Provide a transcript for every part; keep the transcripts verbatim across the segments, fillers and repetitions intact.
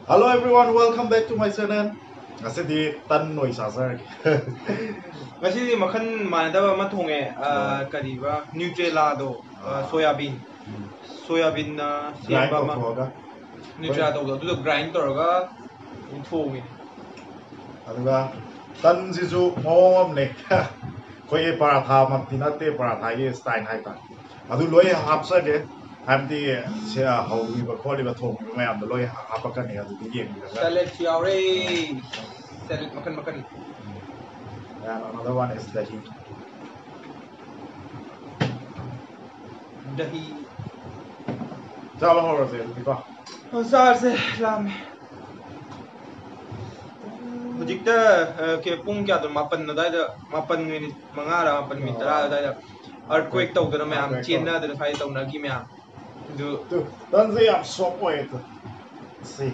Hello everyone, welcome back to my channel. ꯉꯁꯤꯗꯤ ꯇꯟ ꯑꯣꯏ ꯆꯥꯖꯔꯒꯦ꯫ ꯉꯁꯤꯗꯤ ꯃꯈꯜ ꯃꯥꯟꯅꯗꯕ ꯑꯃ ꯊꯣꯡꯉꯦ꯫ ꯑ, ꯍꯣꯏ꯫ ꯀꯔꯤꯕ? Nutella ꯗꯣ, ꯑ, ꯑꯥ꯫ Soya bean꯫ ꯎꯝ꯫ Soya bean ꯅ grind ꯁꯦꯝꯕ ꯑꯃ꯫ ꯇꯧꯊꯣꯛꯑꯒ꯫ Nutella ꯍꯣꯏ꯫ ꯇꯧꯕꯗꯣ, ꯑꯗꯨꯗꯣ grind ꯇꯧꯔꯒ ꯊꯣꯡꯉꯦ꯫ ꯑꯗꯨꯒ ꯇꯟꯁꯤꯁꯨ ꯃꯑꯣꯡ ꯑꯃꯅꯦ꯫ ꯑꯩꯈꯣꯏꯒꯤ ꯄꯔꯥꯊꯥꯃꯛꯇꯤ ꯅꯠꯇꯦ, ꯄꯔꯥꯊꯥꯒꯤ style ꯍꯥꯏꯇꯥꯔꯦ꯫ ꯑꯗꯨ ꯂꯣꯏ ꯍꯥꯞꯆꯒꯦ, ꯍꯥꯏꯕꯗꯤ ꯁꯦ-, ꯍꯧꯔꯤꯕ ꯈꯣꯠꯂꯤꯕ ꯊꯣꯡꯉꯤꯕ ꯃꯌꯥꯝꯗꯣ ꯂꯣꯏ ꯍꯥꯞꯄꯛꯀꯅꯤ, ꯑꯗꯨꯗꯤ ꯌꯦꯡꯕꯤꯔꯒ꯫ Salad ꯁꯨ ꯌꯥꯎꯔꯦ꯫ Salad ꯃꯈꯟ ꯃꯈꯟ꯫ And another one is dahi. Dahi. ꯆꯥꯕ ꯍꯧꯔꯁꯦ ꯑꯗꯨꯗꯤꯀꯣ꯫ ꯑꯣ, ꯆꯥꯔꯁꯦ, ꯂꯥꯝꯃꯦ꯫ ꯍꯧꯖꯤꯛꯇ, ꯑ, ꯀꯦ-, ꯄꯨꯡ ꯀꯌꯥꯗꯅꯣ? ꯃꯥꯄꯟ ꯑꯗꯥꯏꯗ, ꯃꯥꯄꯟ ꯃꯤꯅꯤꯠ ꯃꯉꯥꯔ, ꯃꯥꯄꯟ ꯃꯤꯅꯤꯠ ꯇꯔꯥ ꯑꯗꯥꯏꯗ earthquake ꯇꯧꯗꯅ ꯃꯌꯥꯝ earthquake ꯇꯧ-, ꯆꯦꯟꯅꯗꯅ ꯁ꯭ꯋꯥꯏꯗ ꯇꯧꯅꯈꯤ ꯃꯌꯥꯝ꯫ ꯑꯗꯨ ꯇꯨ, ꯇꯟꯁꯦ ꯌꯥꯝ soft ꯑꯣꯏꯌꯦ ꯇꯨ꯫ ꯁꯤ꯫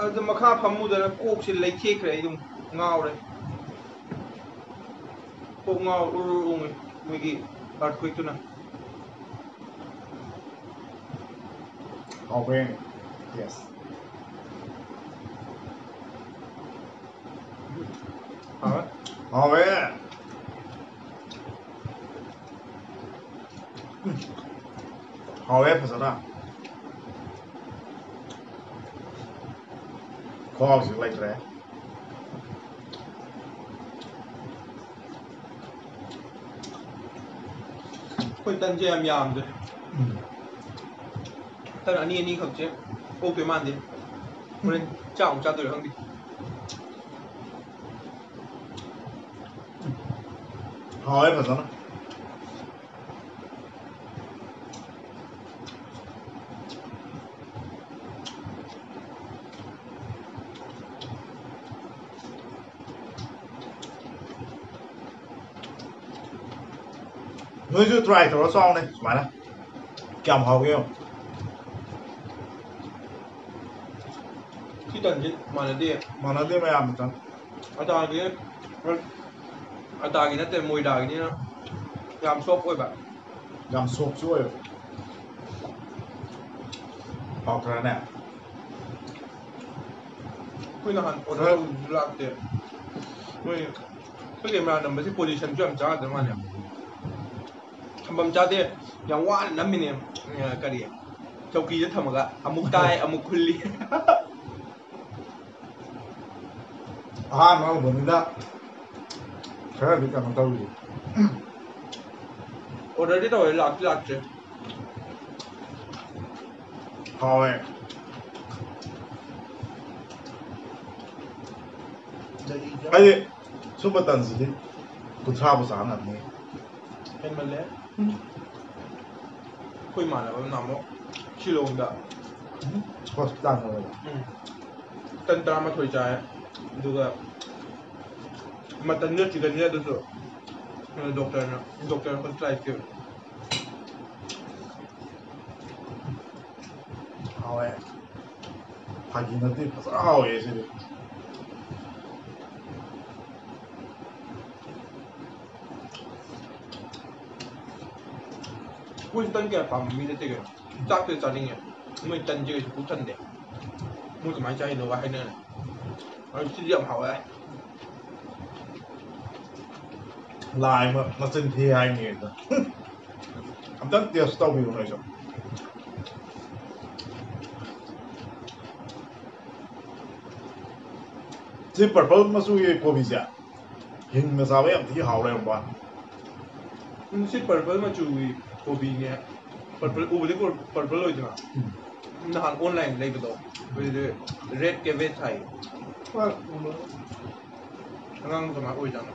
ꯑꯗꯨ ꯃꯈꯥ ꯐꯝꯃꯨꯗꯅ ꯀꯣꯛꯁꯦ ꯂꯩꯊꯦꯛꯈ꯭ꯔꯦ, ꯑꯩ ꯑꯗꯨꯝ ꯉꯥꯎꯔꯦ꯫ ꯀꯣꯛ ꯉꯥꯎ ꯎꯔꯨ ꯎꯔꯨ ꯎꯪꯉꯦ ꯃꯣꯏꯒꯤ earthquake ꯇꯨꯅ꯫ ꯍꯥꯎꯕ꯭ꯔꯥ ꯌꯦꯡꯒꯦ꯫ Yes꯫ ꯍꯥꯎꯋꯦ꯫ ꯍꯥꯎꯋꯦ꯫ ꯎꯝ꯫ ꯍꯥꯎꯋꯦ ꯐꯖꯅ꯫ ꯈꯨꯍꯥꯎꯁꯤ ꯂꯩꯇ꯭ꯔꯦ꯫ ꯑꯩꯈꯣꯏ ꯇꯟꯁꯦ ꯌꯥꯝ ꯌꯥꯝꯗ꯭ꯔꯦ꯫ ꯎꯝ꯫ ꯇꯟ ꯑꯅꯤ ꯑꯅꯤꯈꯛꯁꯦ ꯑꯣꯛꯇꯣꯏ ꯃꯥꯟꯗꯦ꯫ ꯍꯣꯔꯦꯟ ꯆꯥꯛ ꯑꯃꯨꯛ ꯆꯥꯗꯣꯏꯔꯥ ꯈꯪꯗꯦ꯫ ꯍꯥꯎꯋꯦ ꯐꯖꯅ꯫ ꯅꯣꯏꯁꯨ try ꯇꯧꯔ ꯆꯥꯎꯅꯦ ꯁꯨꯃꯥꯏꯅ꯫ ꯀꯌꯥꯝ ꯍꯥꯎꯒꯦ ꯌꯦꯡꯉꯣ꯫ ꯁꯤ ꯇꯟꯁꯤ ꯃꯥꯟꯅꯗꯦ꯫ ꯃꯥꯟꯅꯗꯦ ꯃꯌꯥꯝ ꯇꯟ꯫ ꯑꯇꯥꯒꯤ, ꯑꯇꯥꯒꯤ ꯅꯠꯇꯦ, ꯃꯣꯏꯗꯥꯒꯤꯅꯤꯅ ꯌꯥꯝ soft ꯑꯣꯏꯕ꯫ ꯌꯥꯝ soft ꯁꯨ ꯑꯣꯏꯕ꯫ ꯍꯥꯎꯇ꯭ꯔꯥꯅꯦ? ꯑꯩꯈꯣꯏ ꯅꯍꯥꯟ ꯑꯣꯔꯗꯔ ꯇꯧꯕꯗꯨꯁꯨ ꯂꯥꯛꯇꯦ꯫ ꯃꯣꯏ ꯑꯩꯈꯣꯏ ꯀꯦꯃꯦꯔꯥ ꯅꯝꯕꯁꯦ ꯄꯣꯖꯤꯁꯟꯁꯨ ꯌꯥꯝ ꯆꯥꯗꯕ ꯃꯥꯜꯂꯦ꯫ ꯊꯝꯐꯝ ꯆꯥꯗꯦ꯫ ꯌꯥꯝ ꯋꯥꯅ ꯅꯝꯃꯤꯅꯦ꯫ ꯑ, ꯀꯔꯤ, ꯆꯧꯀꯤꯗ ꯊꯝꯃꯒ ꯑꯃꯨꯛ ꯇꯥꯏ, ꯑꯃꯨꯛ ꯈꯨꯜꯂꯤ꯫ ꯑꯍꯥꯟꯕ ꯍꯧꯕꯅꯤꯅ ꯈꯔꯗꯤ ꯀꯩꯅꯣ ꯇꯧꯔꯤ꯫ ꯑꯣꯔꯗꯔꯗꯤ ꯇꯧꯋꯦ, ꯂꯥꯛꯇꯤ ꯂꯥꯛꯇ꯭ꯔꯦ꯫ ꯍꯥꯎꯋꯦ꯫ ꯑꯩꯗꯤ ꯁꯨꯝꯕ ꯇꯟꯁꯤꯗꯤ ꯀꯨꯟꯊ꯭ꯔꯥꯕꯨ ꯆꯥ ꯉꯝꯅꯤ꯫ ꯍꯦꯟꯃꯜꯂꯦ꯫ ꯑꯩꯈꯣꯏ ꯏꯃꯥꯟꯅꯕ ꯑꯃꯅ ꯑꯃꯨꯛ ꯁꯤꯂꯣꯡꯗ ꯍꯣꯁꯄꯤꯇꯥꯜꯗ ꯑꯣꯏꯕ꯫ ꯎꯝ꯫ ꯇꯟ ꯇꯔꯥꯃꯥꯊꯣꯏ ꯆꯥꯏ꯫ ꯑꯗꯨꯒ ꯃꯇꯟꯗꯨ ꯆꯤꯀꯟꯅꯦ ꯑꯗꯨꯁꯨ꯫ ꯑꯗꯨ ꯗꯣꯛꯇꯔꯅ, ꯗꯣꯛꯇꯔ ꯍꯣꯁꯄꯤꯇꯥꯜ ꯄꯤꯕ꯫ ꯍꯥꯎꯋꯦ꯫ ꯐꯥꯒꯤ ꯅꯠꯇꯦ, ꯐꯖꯅ ꯍꯥꯎꯋꯦ ꯁꯤꯗꯤ꯫ ꯑꯩꯈꯣꯏꯁꯨ ꯇꯟ ꯀꯌꯥ ꯄꯥꯝꯕ ꯃꯤ ꯅꯠꯇꯦ ꯀꯩꯅꯣ꯫ ꯆꯥꯛꯇꯤ ꯆꯥꯅꯤꯡꯉꯦ꯫ ꯃꯣꯏ ꯇꯟꯁꯦ ꯀꯩꯁꯨ ꯄꯨꯛ ꯊꯟꯗꯦ꯫ ꯃꯣꯏ ꯀꯃꯥꯏꯅ ꯆꯥꯏꯅꯣꯒ ꯍꯥꯏꯅꯔꯦ꯫ ꯑꯗꯨ ꯁꯤꯗꯤ ꯌꯥꯝ ꯍꯥꯎꯋꯦ꯫ ꯂꯥꯏ ꯃ-, ꯃꯆꯤꯟ ꯊꯤ ꯍꯥꯏꯅꯤ ꯑꯗꯣ꯫ ꯑꯝꯇꯪ ꯇꯦꯁ ꯇꯧꯕꯤꯌꯨ ꯅꯣꯏꯁꯨ꯫ ꯁꯤ ꯄꯔꯄꯜ ꯃꯆꯨꯒꯤ ꯀꯣꯕꯤꯁꯦ ꯍꯤꯡꯅ ꯆꯥꯕ ꯌꯥꯝ ꯊꯤ ꯍꯥꯎ ꯂꯩꯔꯝꯕ ꯋꯥꯅꯤ꯫ ꯎꯝ, ꯁꯤ ꯄꯔꯄꯜ ꯃꯆꯨꯒꯤ ꯀꯣꯕꯤꯅꯦ꯫ ꯄꯔꯄꯜ ꯎꯕꯗꯤ ꯄꯔ-, ꯄꯔꯄꯜ ꯑꯣꯏꯗꯅ꯫ ꯎꯝ꯫ ꯅꯍꯥꯟ ꯑꯣꯟꯂꯥꯏꯟ ꯂꯩꯕꯗꯣ, ꯑꯗꯨꯗꯤ ꯔꯦꯗ ꯀꯦꯕꯦꯖ ꯍꯥꯏ꯫ ꯍꯣꯏ, ꯎꯕ꯫ ꯑꯉꯥꯡ ꯀꯃꯥꯏꯅ ꯑꯣꯏꯖꯥꯠꯅꯣ?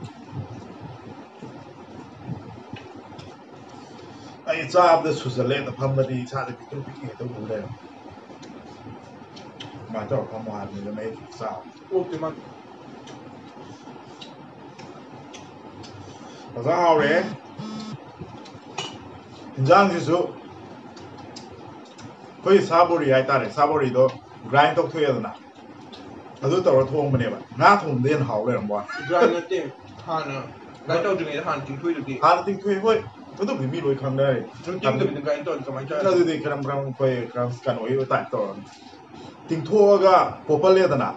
ꯑꯩ ꯆꯥꯕꯗ ꯁꯨꯖꯜꯂꯦ, ꯑꯗ ꯐꯝꯕꯗꯤ ꯏꯁꯥꯗ ꯄꯤꯛꯇ꯭ꯔꯨ ꯄꯤꯛꯏ ꯍꯦꯛꯇ ꯎ ꯂꯩꯔꯝꯃꯦ꯫ ꯑꯗꯨꯃꯥꯏꯅ ꯇꯧꯔ ꯐꯝꯃꯣ ꯍꯥꯏꯕꯅꯤꯗ ꯃꯌꯦꯛ ꯆꯥꯕ꯫ ꯑꯣꯛꯇꯤ ꯃꯥ-, ꯐꯖꯅ ꯍꯥꯎꯔꯦ꯫ ꯏꯟꯖꯥꯡꯁꯤꯁꯨ ꯑꯩꯈꯣꯏ ꯁꯥ ꯕꯣꯔꯤ ꯍꯥꯏꯇꯥꯔꯦ, ꯁꯥ ꯕꯣꯔꯤꯗꯣ ꯒ꯭ꯔꯥꯏꯟ ꯇꯧꯊꯣꯛꯑꯦꯗꯅ, ꯑꯗꯨ ꯇꯧꯔ ꯊꯣꯡꯕꯅꯦꯕ꯫ ꯉꯥ ꯊꯣꯡꯕꯗ ꯍꯦꯟꯅ ꯍꯥꯎ ꯂꯩꯔꯝꯕ ꯋꯥꯅꯤ꯫ ꯒ꯭ꯔꯥꯏꯟ ꯅꯠꯇꯦ, ꯍꯥꯟꯅ ꯒ꯭ꯔꯥꯏꯟ ꯇꯧꯗ꯭ꯔꯤꯉꯩꯗ ꯍꯥꯟꯅ ꯇꯤꯡꯊꯣꯛꯏꯗꯨꯗꯤ꯫ ꯍꯥꯟꯅ ꯇꯤꯡꯊꯣꯛꯑꯦ, ꯍꯣꯏ꯫ ꯑꯗꯨꯕꯨꯗꯤ ꯃꯤ ꯂꯣꯏ ꯈꯪꯅꯔꯦ꯫ ꯁꯨꯝ ꯇꯤꯡꯗꯕꯤꯗ grind ꯇꯧꯔꯗꯤ ꯀꯃꯥꯏꯅ ꯇꯧꯔꯦ? ꯑꯗꯨꯗꯤ ꯀꯔꯝ ꯀꯔꯝ ꯑꯩꯈꯣꯏ ꯀꯔꯝ ꯀꯩꯅꯣꯒꯤ type ꯇꯧꯔꯅꯤ꯫ ꯇꯤꯡꯊꯣꯛꯑꯒ ꯄꯣꯞꯍꯜꯂꯦꯗꯅ,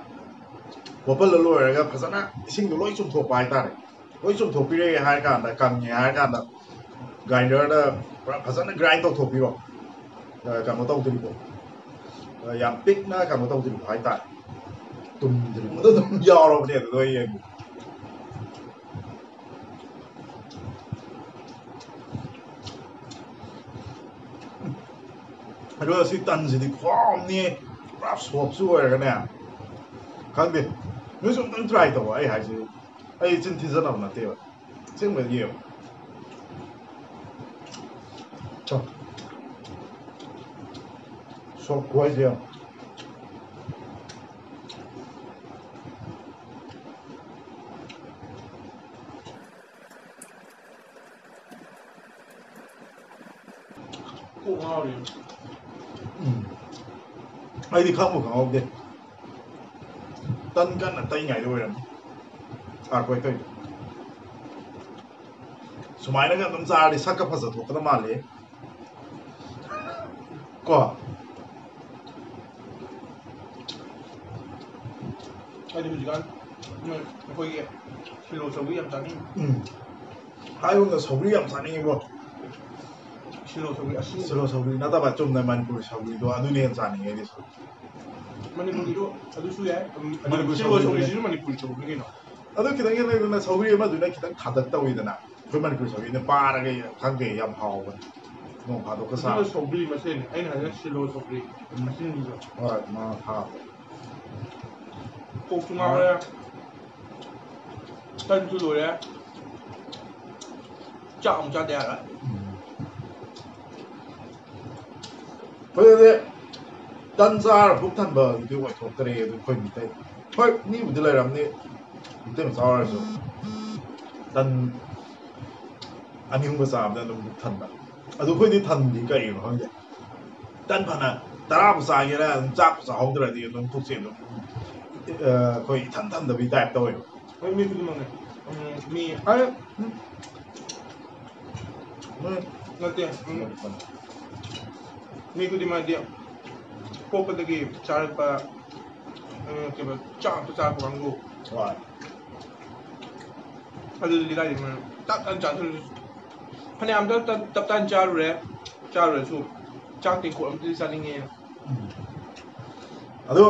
ꯄꯣꯞꯍꯜꯂ ꯂꯣꯏꯔꯒ ꯐꯖꯅ ꯏꯁꯤꯡꯗꯣ ꯂꯣꯏ ꯆꯨꯝꯊꯣꯛꯄ ꯍꯥꯏꯇꯥꯔꯦ꯫ ꯂꯣꯏ ꯆꯨꯝꯊꯣꯛꯄꯤꯔꯦ ꯍꯥꯏꯔ ꯀꯥꯟꯗ, ꯀꯪꯉꯦ ꯍꯥꯏꯔ ꯀꯥꯟꯗ grinderꯗ ꯄꯨꯔꯥ ꯐꯖꯅ grind ꯇꯧꯊꯣꯛꯄꯤꯔꯣ꯫ ꯑ, ꯀꯩꯅꯣ ꯇꯧꯗ꯭ꯔꯤꯕꯣ, ꯑ, ꯌꯥꯝ ꯄꯤꯛꯅ ꯀꯩꯅꯣ ꯇꯧꯗ꯭ꯔꯤꯕꯣ ꯍꯥꯏꯇꯥꯔꯦ꯫ ꯇꯨꯝꯗ꯭ꯔꯤꯕꯣ, ꯑꯗꯨ ꯑꯗꯨꯝ ꯌꯥꯎꯔꯕꯅꯦ ꯑꯗꯨꯗ ꯌꯦꯡꯉꯨ꯫ ꯑꯗꯨꯒ ꯁꯤ ꯇꯟꯁꯤꯗꯤ ꯈꯨꯍꯥꯎ ꯑꯃꯅꯤ, ꯄꯨꯔꯥ softꯁꯨ ꯑꯣꯏꯔꯒꯅꯦ꯫ ꯈꯪꯗꯦ, ꯅꯣꯏꯁꯨ ꯑꯝꯇꯪ try ꯇꯧ꯫ ꯑꯩ ꯍꯥꯏꯁꯦ, ꯑꯩ ꯆꯤꯟ ꯊꯤꯖꯅꯕ ꯅꯠꯇꯦꯕ, ꯑꯁꯦꯡꯕ ꯌꯦꯡꯉꯣ꯫ Soft ꯈꯨꯍꯥꯏꯁꯦ ꯌꯦꯡꯉꯣ꯫ ꯀꯣꯛ ꯉꯥꯎꯔꯤ꯫ ꯎꯝ꯫ ꯑꯩꯗꯤ ꯈꯪꯕꯨ ꯈꯪꯍꯧꯗꯦ꯫ ꯇꯟ ꯀꯟꯅ ꯇꯩꯉꯥꯏꯗ ꯑꯣꯏꯔꯝꯅꯤ꯫ ꯑꯥ, ꯑꯩꯈꯣꯏ ꯇꯧꯔꯤꯗꯣ꯫ ꯁꯨꯃꯥꯏꯅꯒ ꯑꯗꯨꯝ ꯆꯥꯔꯗꯤ ꯁꯛꯀ ꯐꯖ ꯊꯣꯛꯀꯗꯕ ꯃꯥꯜꯂꯦ꯫ ꯀꯣ? ꯑꯩꯗꯤ ꯍꯧꯖꯤꯛꯀꯥꯟ ꯃꯣꯏ ꯑꯩꯈꯣꯏꯒꯤ ꯁꯤꯂꯣ ꯁꯧꯒ꯭ꯔꯤ ꯌꯥꯝ ꯆꯥꯅꯤꯡꯉꯤ꯫ ꯎꯝ꯫ ꯍꯥꯏꯒꯨꯝꯅ ꯁꯧꯒ꯭ꯔꯤ ꯌꯥꯝ ꯆꯥꯅꯤꯡꯉꯤꯕꯣ꯫ ꯁꯤꯂꯣ ꯁꯧꯒ꯭ꯔꯤ ꯑꯁꯤꯟꯕ꯫ ꯁꯤꯂꯣ ꯁꯧꯒ꯭ꯔꯤ ꯅꯠꯇꯕ ꯆꯨꯝꯅ ꯃꯅꯤꯄꯨꯔꯤ ꯁꯧꯒ꯭ꯔꯤꯗꯣ, ꯑꯗꯨꯅ ꯍꯦꯟꯅ ꯆꯥꯅꯤꯡꯉꯦ ꯑꯩꯗꯤ꯫ ꯃꯅꯤꯄꯨꯔꯒꯤꯗꯣ ꯑꯗꯨꯁꯨ ꯌꯥꯏ꯫ ꯑꯗꯨꯝ ꯃꯅꯤꯄꯨꯔ ꯁꯤꯂꯣ ꯁꯧꯒ꯭ꯔꯤꯁꯨ ꯁꯧꯒ꯭ꯔꯤꯁꯤꯁꯨ ꯃꯅꯤꯄꯨꯔ ꯁꯧꯒ꯭ꯔꯤ ꯀꯩꯅꯣ꯫ ꯑꯗꯨ ꯈꯤꯇꯪ ꯈꯦꯠꯅꯩꯗꯅ, ꯁꯧꯒ꯭ꯔꯤ ꯑꯃꯗꯨꯅ ꯈꯤꯇꯪ ꯊꯥꯗꯛ ꯇꯧꯋꯤꯗꯅ, ꯑꯩꯈꯣꯏ ꯃꯅꯤꯄꯨꯔ ꯁꯧꯒ꯭ꯔꯤꯅ ꯄꯥꯔꯒ ꯈꯪꯗꯦ, ꯌꯥꯝ ꯍꯥꯎꯕꯅꯤ꯫ ꯅꯣꯡ ꯐꯥꯗꯣꯛꯀ ꯑꯗꯨꯅ ꯆꯥꯕ꯫ ꯁꯧꯒ꯭ꯔꯤ ꯃꯁꯦꯟꯅꯤ꯫ ꯑꯩꯅ ꯍꯥꯏꯅ ꯁꯤꯂꯣ ꯁꯧꯒ꯭ꯔꯤ ꯑꯁꯤꯟꯕꯤꯗꯣ꯫ ꯍꯣꯏ, ꯃꯥ ꯊꯥꯕ꯫ ꯀꯣꯛꯁꯨ ꯉꯥꯎꯔꯦ꯫ ꯇꯟꯁꯨ ꯂꯣꯏꯔꯦ꯫ ꯆꯥꯛ ꯑꯃꯨꯛ ꯆꯥꯗ ꯌꯥꯔꯣꯏ꯫ ꯎꯝ꯫ ꯑꯩꯈꯣꯏꯗꯗꯤ ꯇꯟ ꯆꯥꯔ ꯄꯨꯛ ꯊꯟꯕ ꯑꯗꯨꯗꯤ ꯑꯣꯏꯊꯣꯛꯇꯔꯦ ꯑꯗꯨ ꯑꯩꯈꯣꯏ ꯃꯤꯇꯩ꯫ ꯍꯣꯏ, ꯃꯤꯕꯨꯗꯤ ꯂꯩꯔꯝꯅꯤ, ꯃꯤꯇꯩ ꯃꯆꯥ ꯑꯣꯏꯔꯁꯨ ꯇꯟ ꯑꯅꯤ ꯑꯍꯨꯝꯒ ꯆꯥꯕꯗ ꯑꯗꯨꯝ ꯄꯨꯛ ꯊꯟꯕ꯫ ꯑꯗꯨ ꯑꯩꯈꯣꯏꯗꯤ ꯊꯟꯗꯤ ꯀꯔꯤꯒꯤꯅꯣ ꯈꯪꯗꯦ꯫ ꯇꯟ ꯐꯅ ꯇꯔꯥꯕꯨ ꯆꯥꯒꯦꯔꯥ ꯑꯗꯨꯝ ꯆꯥꯛꯄꯨ ꯆꯥꯍꯧꯗ꯭ꯔꯗꯤ ꯑꯗꯨꯝ ꯄꯨꯛꯁꯦ ꯑꯗꯨꯝ, ꯑ, ꯑꯩꯈꯣꯏ ꯏꯊꯟ ꯊꯟꯗꯕꯒꯤ type ꯇꯧꯋꯦꯕ꯫ ꯍꯣꯏ, ꯃꯤ ꯈꯨꯗꯤꯡꯃꯛꯅꯦ꯫ ꯎꯝ, ꯃꯤ ꯑꯩ ꯎꯝ, ꯅꯠꯇꯦ, ꯎꯝ, ꯃꯤ ꯈꯨꯗꯤꯡꯃꯛ ꯍꯥꯏꯗꯤ ꯄꯣꯛꯄꯗꯒꯤ ꯆꯥꯔꯛꯄ, ꯎꯝ, ꯀꯩꯕ, ꯆꯥꯛ ꯑꯝꯇ ꯆꯥꯔꯛꯄ ꯀꯥꯡꯕꯨ꯫ ꯍꯣꯏ꯫ ꯑꯗꯨꯗꯤ ꯀꯗꯥꯏꯗꯒꯤ ꯃꯣꯏ ꯇꯞ ꯇꯞ ꯆꯥꯁꯤꯜꯂꯁꯨ, ꯐꯅꯌꯥꯝ ꯇꯞ ꯇꯞ ꯇꯞ ꯇꯥꯅ ꯆꯥꯔꯨꯔꯦ, ꯆꯥꯔꯨꯔꯁꯨ ꯆꯥꯛ ꯇꯦꯡꯀꯣꯠ ꯑꯃꯗꯤ ꯆꯥꯅꯤꯡꯉꯦ꯫ ꯎꯝ꯫ ꯑꯗꯣ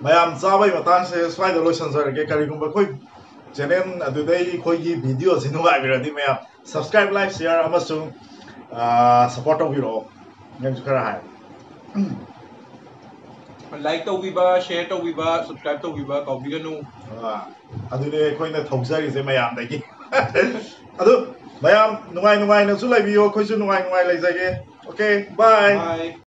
ꯃꯌꯥꯝ ꯆꯥꯕꯒꯤ ꯃꯇꯥꯡꯁꯦ ꯁ꯭ꯋꯥꯏꯗ ꯂꯣꯏꯁꯤꯟꯖꯔꯒꯦ꯫ ꯀꯔꯤꯒꯨꯝꯕ ꯑꯩꯈꯣꯏ ꯆꯦꯅꯦꯜ ꯑꯗꯨꯗꯩ ꯑꯩꯈꯣꯏꯒꯤ ꯚꯤꯗꯤꯑꯣꯁꯤ ꯅꯨꯡꯉꯥꯏꯕꯤꯔꯗꯤ ꯃꯌꯥꯝ subscribe, like, share ꯑꯃꯁꯨꯡ, ꯑꯥ, support ꯇꯧꯕꯤꯔꯛꯑꯣ꯫ ꯅꯪꯁꯨ ꯈꯔ ꯍꯥꯏ꯫ Like ꯇꯧꯕꯤꯕ, share ꯇꯧꯕꯤꯕ, subscribe ꯇꯧꯕꯤꯕ ꯀꯥꯎꯕꯤꯒꯅꯨ꯫ ꯑꯥ, ꯑꯗꯨꯅꯦ ꯑꯩꯈꯣꯏꯅ ꯊꯧꯖꯔꯤꯁꯦ ꯃꯌꯥꯝꯗꯒꯤ꯫ ꯑꯗꯨ ꯃꯌꯥꯝ ꯅꯨꯡꯉꯥꯏ ꯅꯨꯡꯉꯥꯏꯅꯁꯨ ꯂꯩꯕꯤꯌꯣ, ꯑꯩꯈꯣꯏꯁꯨ ꯅꯨꯡꯉꯥꯏ ꯅꯨꯡꯉꯥꯏ ꯂꯩꯖꯒꯦ꯫ Okay, bye. Bye.